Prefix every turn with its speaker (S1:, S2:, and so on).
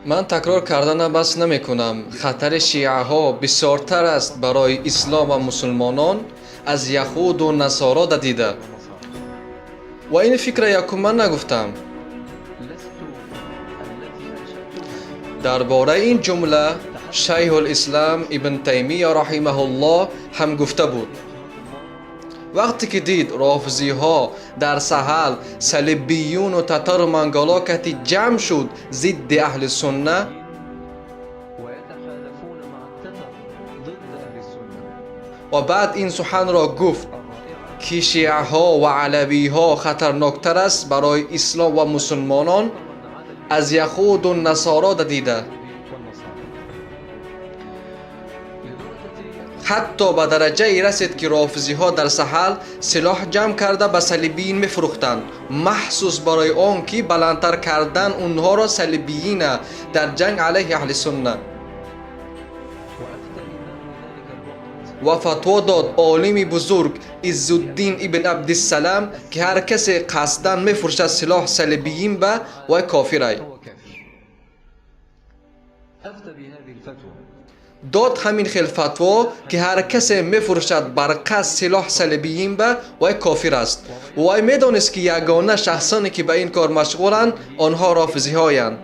S1: Ман такрор кардана бас намекунам. Хатари шиаҳо бисёртар аст барои ислом ва мусулмонон аз яҳуду насоро дадида. Ва ин фикра якум ман нагуфтам. Дар бораи ин ҷумла Шайхулислам Ибн Таймия раҳимаҳуллоҳ ҳам гуфта буд. Вақте ки дид рофизиҳо дар Саҳал салибиюну татару манголо кати ҷамъ шуд зидди аҳли сунна, ва баъд ин суханро гуфт, ки шиаҳо ва алавиҳо хатарноктар аст барои ислом ва мусулмонон аз яҳуду насоро дадида. Ҳатто ба дараҷае расид, ки рофизиҳо дар Саҳал силоҳ ҷамъ карда ба салибиин мефурӯхтанд, махсус барои он ки баландтар кардан онҳоро салибиина дар ҷанг алайҳи аҳли сунна. Ва фатво дод олими бузург Иззуддин ибн Абдиссалам, ки ҳар касе қасдан мефурӯшад силоҳ салибиин ба вай кофирай. Дод ҳамин хел фатво, ки ҳар касе мефурӯшад бар қасд силоҳ салибиин ба вай кофир аст. Вай медонист, ки ягона шахсоне, ки ба ин кор машғуланд, онҳо рофизиҳоянд.